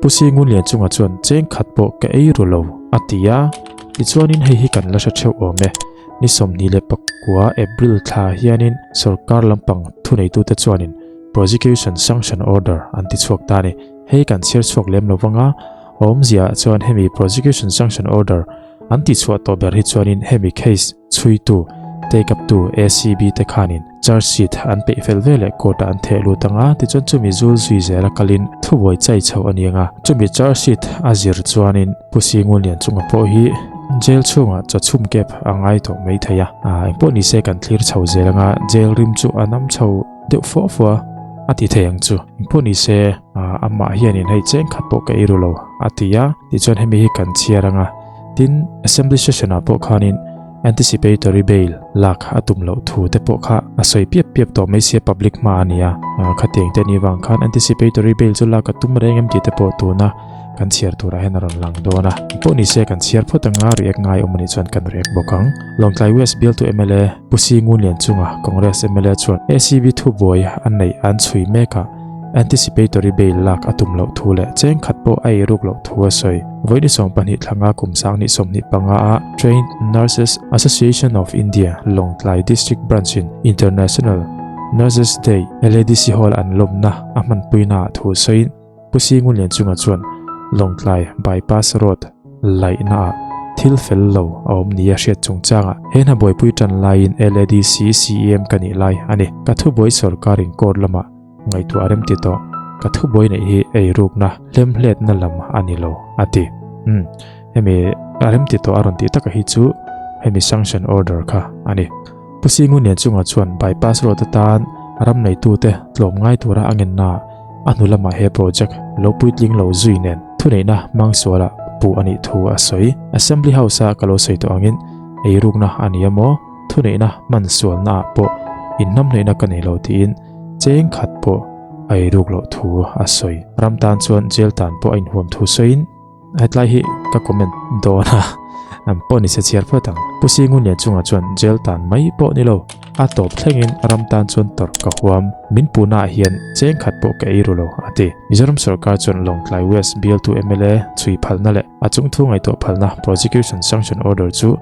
Pu Singunlianchunga chuan cheng khat pawh ka ei ru lo a ti a, tichuanin hei hi kan la hre theuh awm e. Ni 24 April thla hianin sorkar lampang thuneitute chuanin Prosecution Sanction Order an ti chhuak ta a ni. Hei kan chhiar chhuak lem lo vang a, awmzia chuan hemi Prosecution Sanction Order an ti chhuah tawh ber hi chuanin hemi case chhuitu, take up tu ACB te khanin charge sheet an peih fel ve leh court ah an theh lut ang a, tichuan chumi zul zui zela kalin thubuai chai chhoh a ni ang a, chumi charge sheet a zir chuanin Pu Singunlianchunga pawh hi jail chhungah chaw chhum kep a ngai tawh mai thei a, engpawh nise kan thlir chho zel ang a, jail rim chu a nam chho deuh fua fua a ti thei ang chu, engpawh nise amah hianin hei cheng khat pawh ka ei ru lo a ti a, tichuan hemi hi kan chhiar ang a. Tin, Assembly session ah pawh khanin anticipatory bail lak a tum loh thu te pawh kha a sawi piap piap tawh mai sia public hma a nia. Khatiang te ni vang khan anticipatory bail chu lak a tum reng em tih te pawh tuna kan chhiar turah hian a rawn lang dawn a. Pawh ni se kan chhiar phawt anga react ngai awm a nih chuan kan react bawk ang. Lawngtlai West bialtu mla Pu Singunlianchunga Congress mla chuan ACB thubuai a neih an chhui mek a. Anticipatory bail lak a tum loh thu leh cheng khat pawh a eiruk loh thu a sawi. Vawiin 12 thlanga kum 2025 a Trained Nurses Association of India Lawngtlai District Branch-in International Nurses Day LADC Hall an lawmna a hmanpuina ah thu sawiin Pu Singunlianchunga chuan Lawngtlai Bypass Road laihna ah thil fel lo a awm nia hriat chungchangah he hna buaipui tan laiin LADC CEM ka nih lai a ni. Ka thubuai sorkarin court lamah Ngaihtuah rem ti tawh, ka thubuai neih hi eirukna hlemhletna lam a ni lo, a ti. Umm, hemi a rem ti tawh a rawn tih taka hi chu hemi sanction order kha a ni. Pu Singunlian chungah chuan bypass road atan ram neitute tlawm ngai tura a ngenna a hnu lamah he project lo puitling lo zui nen thuneihna hmangsuala puh a nih thu a sawi. Assembly House-a ka lo sawi tawh angin eirukna a ni emaw thuneihna hmansualnaah pawh inhnamhneihna ka nei lo tiin Cheng khat pawh a ei ruk loh thu a sawi. Ram tan chuan jail tan pawh a inhuam thu sawiin hetlai hi ka comment dawn a, an pawh ni se chhiar phawt ang. Pu Singunlian chungah chuan jail tan mai pawh ni lo, a tawp thlengin ram tan chuan tawrh ka huam. Min puhnaah hian cheng khat pawh ka ei ru lo, a ti. Mizoram sorkar chuan Lawngtlai West bialtu mla chhui phalna leh a chungthu ngaihtuah phalna Prosecution Sanction Order chu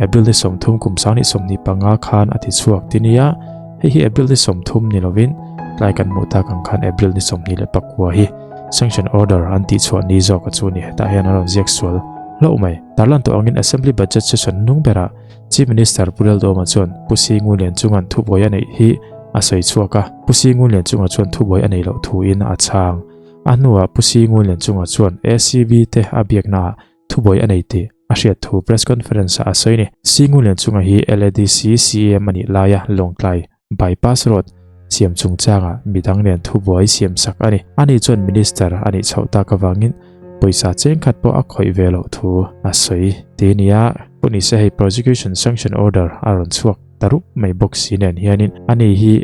April ni 30 kum 2025 khan a ti chhuak ti nia, hei hi April ni 30 ni lovin tlai kan hmuh tak ang khan April ni 29 hi sanction order an tih chhuah ni zawk a chu ni hetah hian a rawn ziak sual hlauh mai. Tarlan tawh angin Assembly Budget session hnung berah Chief Minister Pu Laldawma chuan Pu Singunlianchunga'n thubuai a neih hi a sawi chhuak a, Pu Singunlianchunga chuan thubuai a neih loh thuin a chhang. A hnuah Pu Singunlianchunga chuan ACB te a biaknaah thubuai a nei tih a hriat thu press conference ah a sawi a ni. Singunlian chunga hi LADC CEM a nih laia Lawngtlai Bypass Road siam chungchangah midang nen thubuai siam sak a ni. Ani chuan Minister a nih chhoh tak avangin pawisa cheng khat pawh a khawih ve loh thu a sawi ti nia. Pu Nise hei Prosecution Sanction Order a rawn chhuak. Ta rup mai bawk si nen hianin ani hi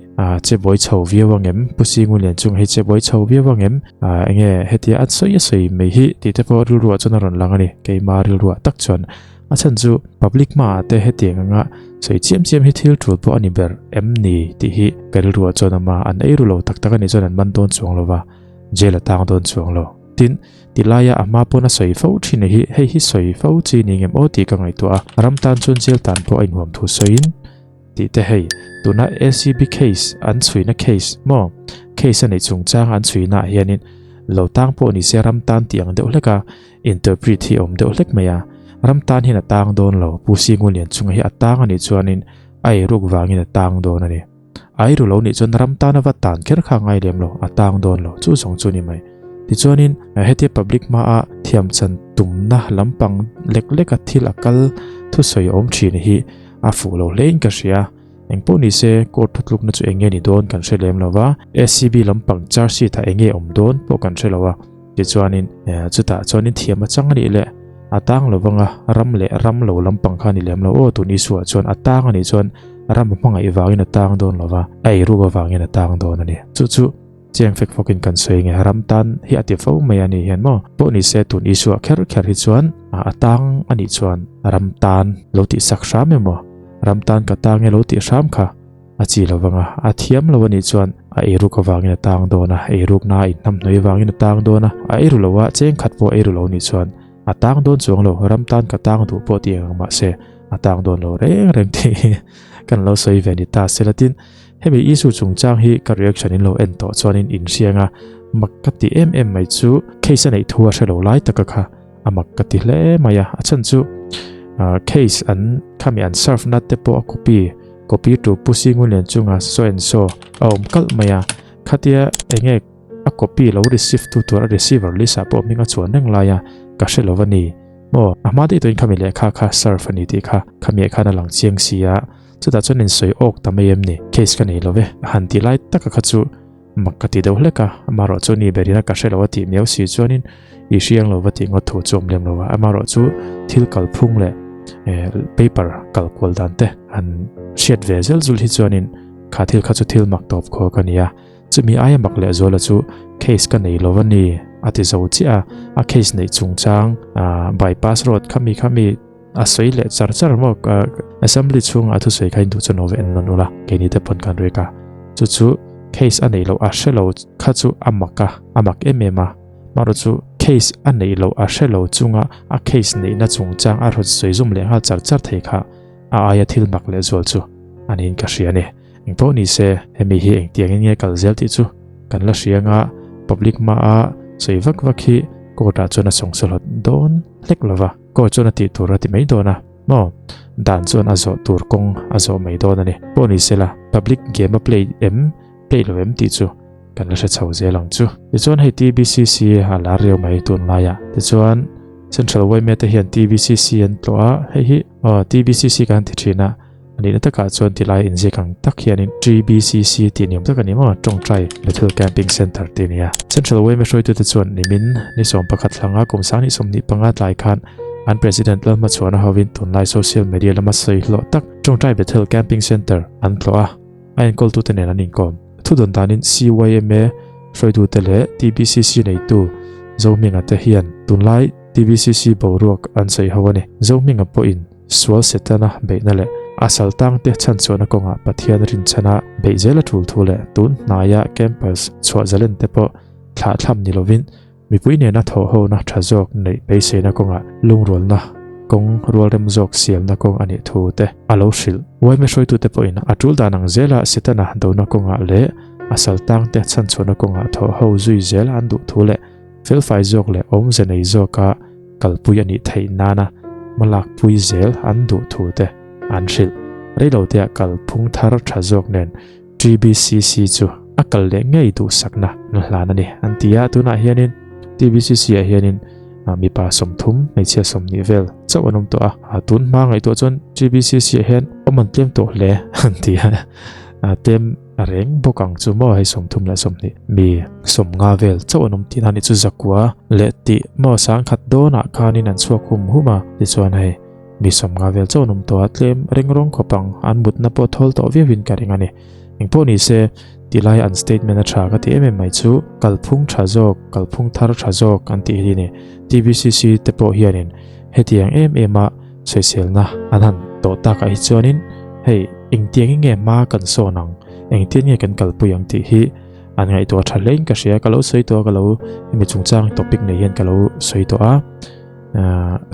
che buai chho viau angem Pu Singunlian chung hi che buai chho viau angem enge hetia a sawi a sawi mai hi tih te pawh rilruah chuan a rawn lang a ni keima rilruah tak chuan a chhan chu public hmaah te hetiang anga sawi chiam chiam hi thil tul pawh a ni ber em ni tih hi ka rilruah chuan a awm a an ei ru lo tak tak a nih chuan an man dawn chuang lo va jail a tang dawn chuang lo tin Ti laia a hma pawn a sawi fo thin hi hei hi sawi fo chi ni ngem aw tih ka ngaihtuah a, ram tan chuan jail tan pawh a inhuam thu sawiin tih te hei tuna ACB case an chhuina case maw case a neih chungchang an chhuina ah hianin lo tang pawh ni se ram tan tih ang deuh hlek a interpret hi a awm deuh hlek mai a, ram tan hian a tang dawn lo Pu Singunlian chunga hi a tang a nih chuanin a eiruk vangin a tang dawn a ni. Ai ru lo nih chuan ram tana va tan kher kha ngai lem lo, a tang dawn lo, chu zawng chu ni mai. Tichuanin, hetia public hmaa thiamchan tumna lampang lek leka thil a kal thusawi a awm thin hi a fuh lo hlein ka hria. Engpawh ni se, court thutlukna chu eng nge ni dawn kan hre lem lo va, ACB lampang charge sheet ah eng nge awm dawn pawh kan hre lo a. Tichuanin, chutah chuanin thiam a chang a nih leh a tang lo vanga ram leh ram lo lampang kha a ni lem lo aw, tun issue ah chuan a tang a nih chuan ram a hmangaih vangin a tang dawn lo va, a eirup avangin a tang dawn a ni. Chu chu chiang fek fawkin kan sawi nge ram tan hi a ti fo mai a nih hian maw? Pawh ni se tun issue ah kher kher hi chuan a tang a nih chuan ram tan lo tih sak hram emaw ram tan ka tang e lo tih hram kha a chi lo vanga a thiam lo a nih chuan. A eiruk avangin a tang dawn a, eirukna a inhnamhnawih avangin a tang dawn a, a eiru lo a, cheng khat pawh eiru lo nih chuan a tang dawn chuang lo, ram tan ka tang duh pawh tih ang mahse a tang dawn lo reng reng tih hi kan lo sawi ve ni ta se la. Tin, hemi issue chungchang hi ka reaction in lo en tawh chuanin inhriang a, mak ka ti em em mai chu case a neih thu a hre lo lai taka kha a mak ka ti hle mai a, a chhan chu case an khami an serve na te pawh a copy copy tu Pu Singulian chunga so and so a awm kalh mai a, khatia enge a copy lo receive tu tur a receiver list ah pawh hming a chuan reng lai a ka hre lo a ni maw, a hma daih tawhin khami lehkha kha serve a ni tih kha khami ah khan a lang chiang si a, chutah chuan insawi awk ta mai em ni, case ka nei lo ve a han ti lai taka kha chu. Mak ka ti deuh hlek a, amaherawh chu ni berina ka hre lo a tih miau si chuanin i hriang lo va tih ngawt thu chu awm lem lo a, amaherawh chu thil kalphung leh paper kal kual dan te han hriat ve zel zul hi chuanin kha thil kha chu thil mak tawp khaw ka ni a, chumi aia mak leh zuala chu case ka nei lo a ni a ti zo chiah a, a case neih chungchang bypass road khami khami a sawi leh char char maw assembly chhunga a thusawi kha in duh chu no ve en nawn ula keini te pawn kan rek a chu chu case a neih loh a hre lo kha chu a mak a a mak em em a marawh chu case a neih loh a hre lo chunga a case neihna chungchang a rawn sawi zum leh nghal char char thei kha a aia thil mak leh zual chu a niin ka hria a ni engpawh ni se hemi hi engtiangin nge kal zel tih chu kan la hria anga public hmaa sawi vak vak hi court ah chuan a sawngsaw hlawt dawn hlek lova. Court chuan a tih tur a ti mai dawn a, maw? Dan chuan a zawh tur kawng a zawh mai dawn a ni. Pawh ni sela, public game a play em, play lo em tih chu kan la hre chho zel ang chu. Tichuan hei TBCC a lar riau mai tunlaiah. Tichuan Central yma te hian TBCC an tlawh a, hei hi aw TBCC kan ti thin a, A nihna takah chuan tilai inziak ang tak hianin TBCC tih ni awm tak a ni maw? Tawngtai Bethel Camping Centre tih a ni a. Central yma hruaitute chuan nimin ni 11 hlanga kum 2025 tlai khan an President Lalhmachhuana hovin tunlai social media lama sawi hlawh tak Tawngtai Bethel Camping Centre an tlawh a, a enkawltute nen an inkawm. Thudawn danin CYMA hruaitute leh TBCC neitu Zohminga te hian tunlai TBCC boruak an sawi ho a ni. Zohminga pawhin Sual Setana beihna leh a saltangte chhanchhuahna kawngah Pathian rinchhana beih zel a tul thu leh tun hnaia campus chhuah zalen te pawh thlahthlam ni lovin mipui nena thawhhona tha zawk neih beiseina kawngah lungrualna kawng rualrem zawk siamna kawng a nih thu te a lo hrilh. Yma hruaitute pawhin a tul dan ang zela Setana dona kawngah leh a saltangte chhanchhuahna kawngah thawhho zui zel an duh thu leh Felfai zawk leh awmze nei zawka kalpui a nih theih nana hmalakpui zel an duh thu te an hrilh. Reilotea kalphung thar tha zawk nen TBCC chu a kal leh ngei duhsakna an hlan a ni an ti a, tunah hianin TBCC ah hianin mipa 30 hmeichhia 20 vel chauh an awm tawh a, tun hma ngaihtuah chuan TBCC ah hian awm an tlem tawh hle an ti a, tlem A reng bawk ang chu maw hei 30 20 mi 50 vel chauh an awm tihna ni chu zakua leh tih maw sangkhat dawnah khanin an chhuak hum hum a tichuan hei mi 50 vel chauh an awm tawh a tlem ring rawng khawp ang an mutna pawh thawl tawh viauin ka ring a ni engpawh ni se tilai an statement a tha ka ti em em mai chu kalphung tha zawk kalphung thar tha zawk an tih hi ni TBCC te pawh hianin hetiang em em a Sawiselna an han tawh takah hi chuanin hei engtiangin nge hma kan sawn ang, engtian nge kan kalpui ang tih hi an ngaihtuah tha hlein ka hria. Ka lo sawi tawh a, ka lo hemi chungchang topic nei hian ka lo sawi tawh a.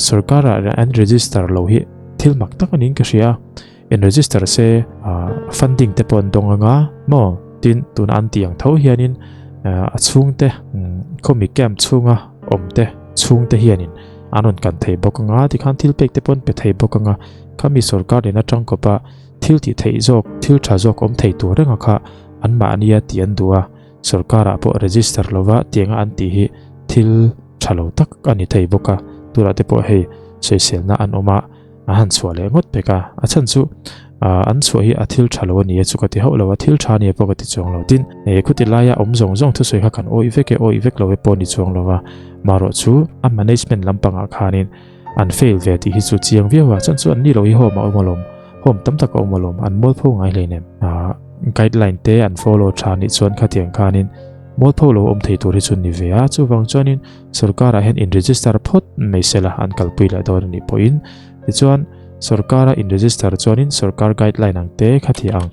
Sorkar-ah an register lo hi thil mak tak a niin ka hria. In register se funding te pawh an dawng anga maw? Tin, tuna an tih ang tho hianin a chhungte khawmi camp chhunga awmte chhungte hianin an rawn kan thei bawk anga tikhan thil pek te pawh an pe thei bawk anga khami sorkar nena tangkawpa thil tih theih zawk thil tha zawk awm thei tur renga kha an mahnia tih an duh a sorkarah pawh register lova tianga an tih hi thil tha lo tak a ni thei bawk a tunah te pawh hei sawiselna an awm a a han chhuah leh ngawt pek a a chhan chu an chhuah hi a thil tha lo a ni a chu ka ti hauh lo a thil tha nia pawh ka ti chuang lo tin e khuti laia awm zawng zawng thusawi kha kan awih vek e awih vek lo e pawh ni chuang lo a marawh chu a management lampangah khanin an fail ve tih hi chu chiang viau a chuan chu an ni lo hi home a awm alawm home tam tak a awm alawm an mualpho ngai hleinem guideline te an follow tha nih chuan khatiang khanin mualpho lo awm thei tur hi chu ni ve a chuvang chuanin Sorkarah hian in register phawt mai sela an kalpui leh dawn a nih pawhin tichuan sorkara in register chuanin sorkar guideline ang te kha ti ang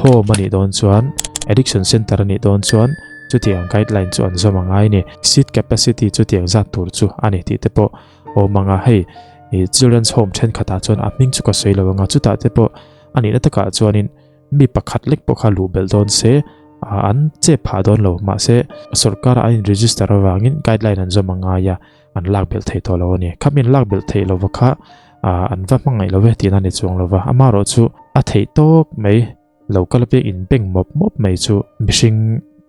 home a nih dawn chuan Addiction Centre a nih dawn chuan chutiang guideline chu an zawm a ngai a ni. Seat capacity chutiang zat tur chu a ni tih te pawh awm ang a, hei ih Children's Home thenkhatah chuan a hming chu ka sawi lo ang a, chutah te pawh a nihna takah chuanin mi pakhat lek pawh kha luh belh dawn se an chep phah dawn lo mahse sorkar ah an in register avangin guideline an zawm a ngai a an lak belh thei tawh lo a ni khami an lak belh theih lova kha ah an va hmangaih lo ve tihna a ni chuang lova amaherawh chu a theih tawk mai lo kal apiang in beng mawp mawp mai chu mihring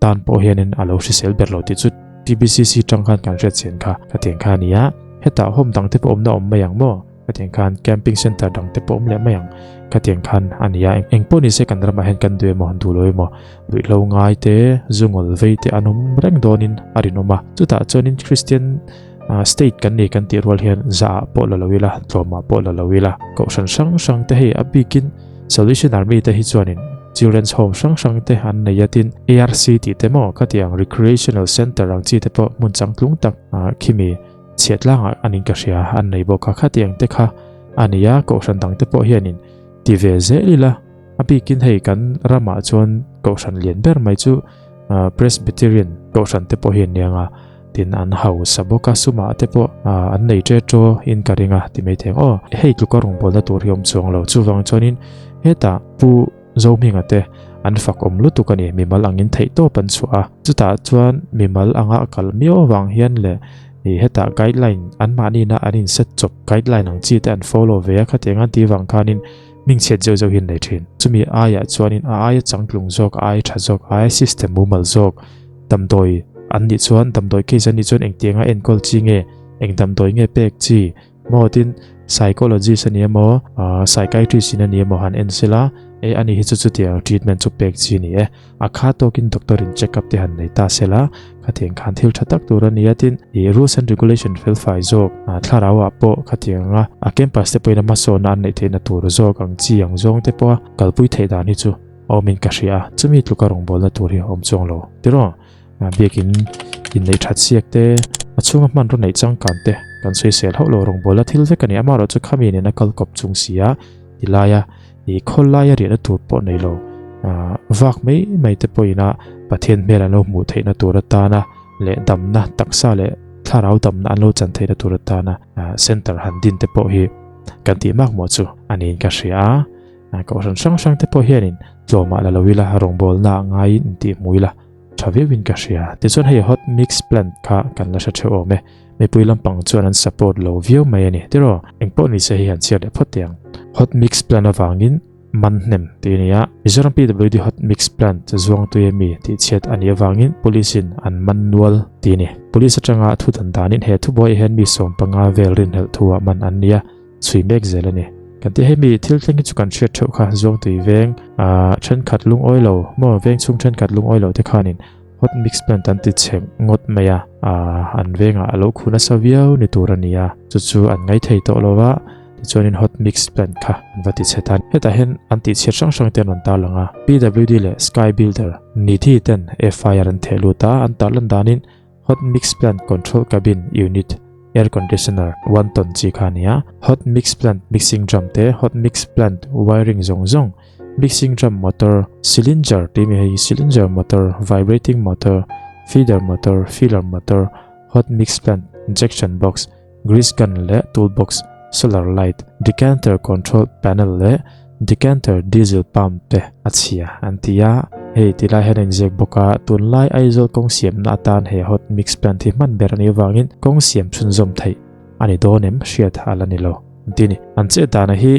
tan pawh hianin a lo hrisel ber lo tih chu TBCC tang khan kan hriat chian kha khatiang kha a ni a hetah home dang te pawh awmna awm mai ang maw. Khatiang khan camping center dang te pawh awm leh mai ang. Khatiang khan a ni a, eng pawh ni se kan ramah hian kan duh emaw, duh lo emaw, ruihhlo ngai te, zungawl vei te an awm reng dawnin a rinawm a. Chutah chuanin Christian state kan ni kan tih rual hian zahah pawh la lo ila, tlawmah pawh la lo ila. Kohhran hrang hrang te hei a bikin Salvation Army te hi chuanin Children's Home hrang hrang te an nei a tin ARC tih te maw khatiang Recreational Center ang chi te pawh hmun changtlung tak khimi Chhiat tlangah an in ka hria an nei bawk a, khatiang te kha a ni a, kohhran dang te pawh hianin ti ve zel ila, a bikin hei kan ramah chuan kohhran lian ber mai chu Presbyterian kohhran te pawh hi an ni ang a, tin an hausa bawk a, sumah te pawh an nei ṭe ṭaw in ka ring a ti mai thei ang aw, hei tluka rawngbawlna tur hi awm chuang lo, chuvang chuanin hetah Pu Zohminga te an fak awm lutuk a ni, mimal angin theihtawp an chhuah a, chutah chuan mimal anga a kal miau avang hian leh ih hetah guideline an mahniina an in set chawp guideline ang chi te an follow ve a, khatiang an tih vang khanin hmingchhiat zeuh zeuh hi an nei thin. Chumi aiah chuanin a aia changtlung zawk, a aia tha zawk, a aia system mumal zawk damdawi an nih chuan damdawi case an nih chuan engtianga enkawl chi nge, eng damdawi nge pek chi, Maw tin psychologist a ni emaw psychiatrist in a ni emaw han en sela e ani hi chu chutiang treatment chu pek chi a ni e a kha tawkin doctor in check up te han nei ta sela khatiang khan thil tha tak tur a ni a tin ih rules and regulation fel fai zawk thlarau ah pawh khatiang a a campus te pawhin a hmasawnna an neih theihna tur zawk ang chi ang zawng te pawha kalpui theih dan hi chu a awmin ka hria a chumi tluka rawngbawlna tur hi a awm chuang lo tiraw. Biakin inneih that siak te, a chhunga hmanraw neih changkan te kan sawisel hauh lo rawngbawlna thil vek a ni. Amaherawh chu khami nena kal kawp chung si a ti laia ih khawl laia riahna tur pawh nei lo vak mai mai te pawhin a Pathian hmel an lo hmuh theihna tur atana leh damna taksa leh thlarau damna an lo chan theihna tur atana center han din te pawh hi kan tih mak mawh chu a niin ka hria a. Kohhran hrang hrang te pawh hianin tlawmah la lo ila rawngbawlna ah ngaiin intihhmuh ila. Tha viauin ka hria. Tichuan hei hot mix plant kha kan la hre theuh awm e. Mipui lampang chuan an support lo viau mai a ni. Tiraw, engpawh ni se hei han chhiar leh phawt teh ang. Hot mix plant avangin man hnem tih a ni a. Mizoram PWD hot mix plant zuangtui ami tih chhiat a nih avangin police in an man nual tih a ni. Police atanga thu dan danin he thubuaiah hian mi 15 vel rinhlelh thuah man an ni a. chhui mek zel a ni. Kan tih hemi thil thleng hi chu kan hriat theuh kha Zuangtui veng ah thenkhat lungawi lo maw veng chhung thenkhat lungawi lo te khanin hot mix plant an ti chhe ngawt mai a ah an vengah a lo khu nasa viau ni tur a ni a chu chu an ngai thei tawh lo va tichuanin hot mix plant kha an va ti chhe ta hetah hian an tih chhiat hrang hrang te an rawn tarlang a PWD leh Sky Builder Nidhi ten FIR an theh lut a an tarlan danin Hot mix plant control cabin unit air conditioner one ton chi kha a ni a, hot mix plant mixing drum te, hot mix plant wiring zawng zawng, mixing drum motor, cylinder tih mi hei cylinder motor, vibrating motor, feeder motor, filler motor, hot mix plant injection box, grease gun leh tool box, solar light, decanter control panel leh decanter diesel pump te a chhia an ti a. Hei ti lai hian a inziak bawk a, tunlai Aizawl kawng siamna atan he hot mix plant hi hman ber a nih avangin kawng siam chhunzawm theih a ni dawn em hriat a la ni lo an ti a ni. An chet dana hi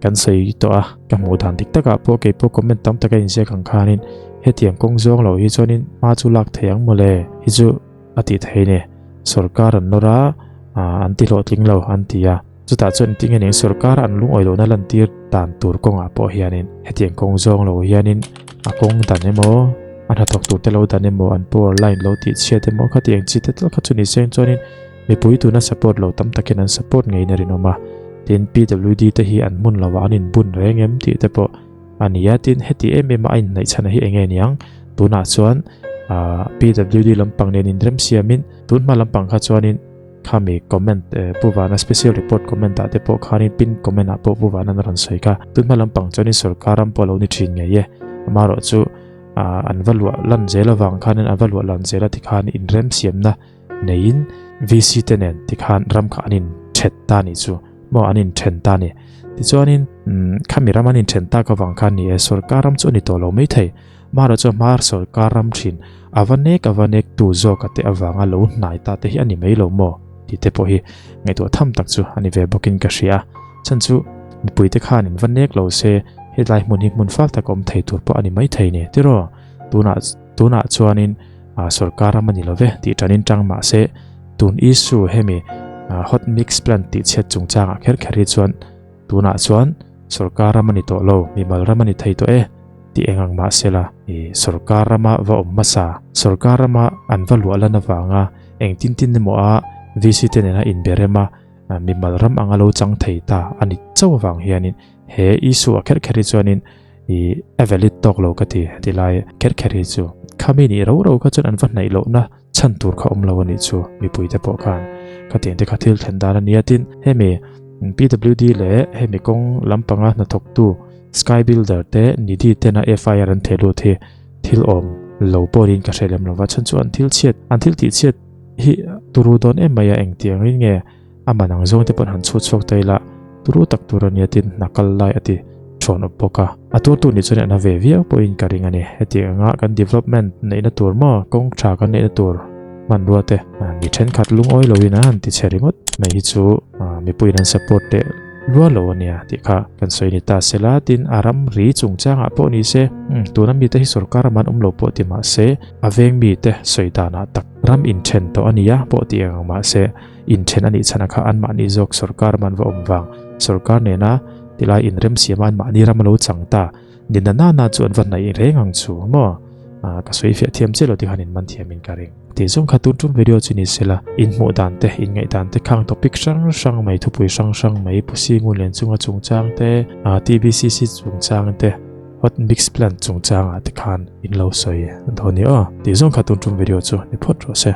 kan sawi tawh a, ka hmuh dan dik takah pawh kei pawh comment tam taka inziak ang khanin hetiang kawng zawng lo hi chuanin hma chu lak thei ang mawle hi chu a tih theih a ni. Sorkar an nawr a, an ti hlawhtling lo an ti a. Chutah chuan engtin nge eng sorkar an lungawi lohna lantir dan tur kawngah pawh hianin hetiang kawng zawng lo hianin a kawng dan emaw a hnathawk tur te lo dan emaw an power line lo tih chhiat emaw khatiang chi te tal kha chu ni seng chuanin mipui tuna support lo tam takin an support ngeiin a rinawm a. Tin PWD te hi an hmun lovah an inbun reng em tih te pawh a ni a. Tin heti em em a a inhnaih chhan hi eng nge niang tunah chuan PWD lampang nen inremsiamin tunhma lampang kha chuanin Khami comment Pu Vana special report comment ah te pawh khanin pin comment ah pawh Pu Vana a rawn sawi kha. Tunhma lampang chuanin sorkar ram pawh a lo ni thin ngei e. Amaherawh chu An va luah lan zel avang khanin an va luah lan zel a tikhan inremsiamna neiin VC te nen tikhan ram kha an inthet ta nih chu maw an inthen ta ni. Tichuanin khami ram an inthen tak avang khan ni e sorkar ram chu a ni tawh lo maithei. Hmara chu hmar sorkar ram thin a va nek a va nek tu zawk a te avanga lo hnai ta te hi a ni mai lo maw tih te pawh hi ngaihtuah tham tak chu a ni ve bawkin ka hria. Chhan chu mipui te khanin va nek lo se hetlai hmun hi hmun fal tak awm thei tur pawh a ni mai thei ni tiraw? Tunah tunah chuanin sorkar ram a ni lo ve tih tanin tang mah se tun issue hemi hot mix plant tih chhiat chungchangah kher kher hi chuan Tunah chuan sorkar ram a ni tawh lo, mimal ram a ni thei tawh e tih eng ang mah sela i sorkar rama va awm hmasa, sorkar rama an va luah lan avanga eng tin tin emaw a VC te nena inbe rem a, mimal ram anga lo chang thei ta a ni chauh avang hianin he issue ah kher kher hi chuanin i a valid tawk lo ka ti tilai kher kher hi chu khami nih ro ro kha chuan an va hnaih lohna chhan tur kha awm lo a nih chu mipuite pawh khan khatiang te kha thil thlen dan a nia tin hemi PWD leh hemi kawng lampanga hnathawktu sky builder te nidhi tena FIR an theh lut hi thil awm lo pawhin ka hre lem lova chhan chu an thil chhiat an thil tih chhiat hi turu dawn em mai a engtiang rin nge A man ang zawng te pawn han chhut chhuak ta ila, turu tak tur a nia tin hna kal lai a ti thawn awp bawk a. A turtu nih chuan a na ve viau pawhin ka ring a ni. Hetiang anga kan development neihna tur maw, kawng tha kan neihna tur hmanrua te mi thenkhat lungawi loin a han ti chhe ringawt mai hi chu mipuiin an support teh luah lo a nia tih kha kan sawi ni ta se la. Tin, a ram ri chungchangah pawh ni se, tuna mite hi sorkar ram an awm lo pawh ti mah se, a veng mite sawi danah tak ram inthen tawh a nia pawh ti eng ang mah se, Inthen a nih chhan a kha anmahni zawk sorkar man va awm vang. Sorkar nena tilai inremsiam a anmahni ram a lo chang ta. Ni na na na chu an va hnaih reng ang chu maw? Ka sawi fiah thiam chiah lo tikhan in man thiam in ka ring. Tih zawng kha tun tum video chu ni sela, in hmuh dan te, in ngaih dan te khang topic hrang hrang mai, thupui hrang hrang mai, Pusi ngun len chunga chungchang te, TBCC chungchang te, hot mix plant chungchangah te khan in lo sawi dawn ni aw. Tih zawng kha tun tum video chu ni phawt rawh se.